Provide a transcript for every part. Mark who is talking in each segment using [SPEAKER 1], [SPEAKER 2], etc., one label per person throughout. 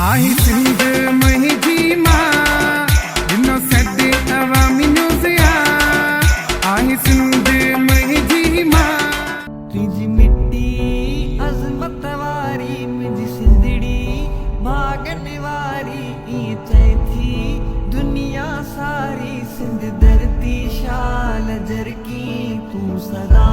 [SPEAKER 1] آهي سنڌ منهنجي ماء، ڏنو سڏ عوامي نيوز آ، آهي سنڌ منهنجي ماء.
[SPEAKER 2] تنهنجي مٽي عظمت واري منهنجي سنڌڙي ڀاڳن واري ائين چئي ٿي دنيا ساري سنڌ ڌرتي شال جرڪين تون سدا.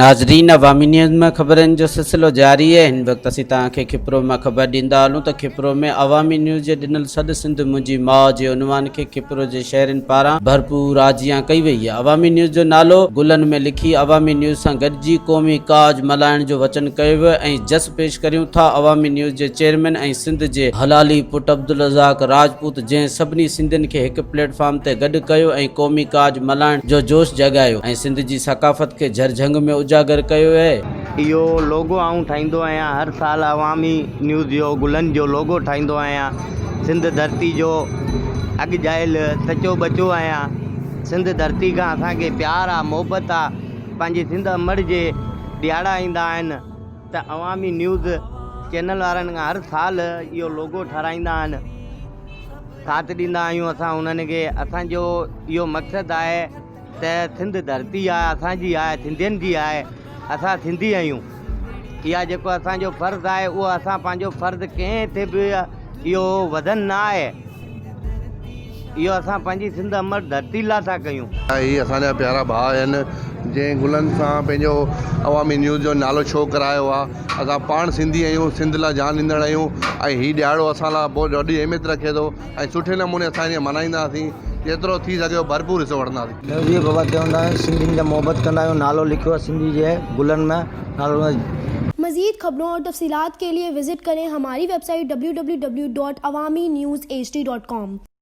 [SPEAKER 3] ناظرين عوامي نيوز ۾ خبرن جو سلسلو جاري آهي هن وقت اسين توهان کي کپرو مان خبر ڏيندا هلون ته کپرو ۾ عوامي نيوز جي ڏنل سڏ سنڌ منهنجي ماء جي عنوان کي کپرو جي شهرين پاران ڀرپور آجيان ڪئي وئي آهي عوامي نيوز جو نالو گلن ۾ لکي عوامي نيوز سان گڏجي قومي ڪاڄ ملهائڻ جو وچن ڪيو ويو ۽ جس پيش ڪريون ٿا عوامي نيوز جي چيئرمين ۽ سنڌ جي حلالي پٽ عبدالرزاق راجپوت جنهن سڀني سنڌين کي هڪ پليٽ فارم تي گڏ ڪيو ۽ قومي ڪاڄ ملهائڻ جو جوش جڳايو ۽ سنڌ جي ثقافت کي جهرجهنگ ۾ اجاگر ڪيو اهي.
[SPEAKER 4] اهو لوگو آئون ٺاهيندو آهيان هر سال عوامي نيوز جو گلن جو لوگو ٺاهيندو آهيان سنڌ ڌرتي جو اڳ ڄايل سچو ٻچو آهيان سنڌ ڌرتي کان اسان کي پيار آ محبت آ پنهنجي سنڌ امڙ جي ڏيهاڙا ايندا آهن ته عوامي نيوز چينل وارن کان هر سال اهو لوگو ٺهرائيندا آهن ساٿ ڏيندا آهيون اسان انهن کي اسان جو اهو مقصد آهي ته سنڌ ڌرتي آهي اسان جي آهي سنڌين جي آهي اسان سنڌي آهيون اها جيڪو اسان جو فرض آهي اهو اسان پنهنجو فرض ڪنهن تي به اهو وزن نه آهي اهو اسان پنهنجي سنڌ امڙ ڌرتي لا ٿا ڪيون.
[SPEAKER 5] هي اسان جا پيارا ڀاء آهن جنهن گلن سان پنهنجو عوامي نيوز جو نالو شو ڪرايو آ اسان پاڻ سنڌي آهيون سنڌ لا جان ڏيندڙ آهيون ۽ هي ڏهاڙو اسان لا بهت وڏي اهميت رکي ٿو ۽ سٺي نموني اسان ائين ملهائينداسين جيترو ٿي سگهيو ڀرپور حصو وٺنداسين.
[SPEAKER 6] نيوز جي بابا چوندا آهيون سنڌين جا محبت ڪندا آهيون نالو لکيو آهي سنڌي جي گلن ۾ نالو.
[SPEAKER 7] مزيد خبرون اور تفصيلات کے لئے وزٽ ڪرين ھماري ويب سائيٽ www.awamiNewsHD.com.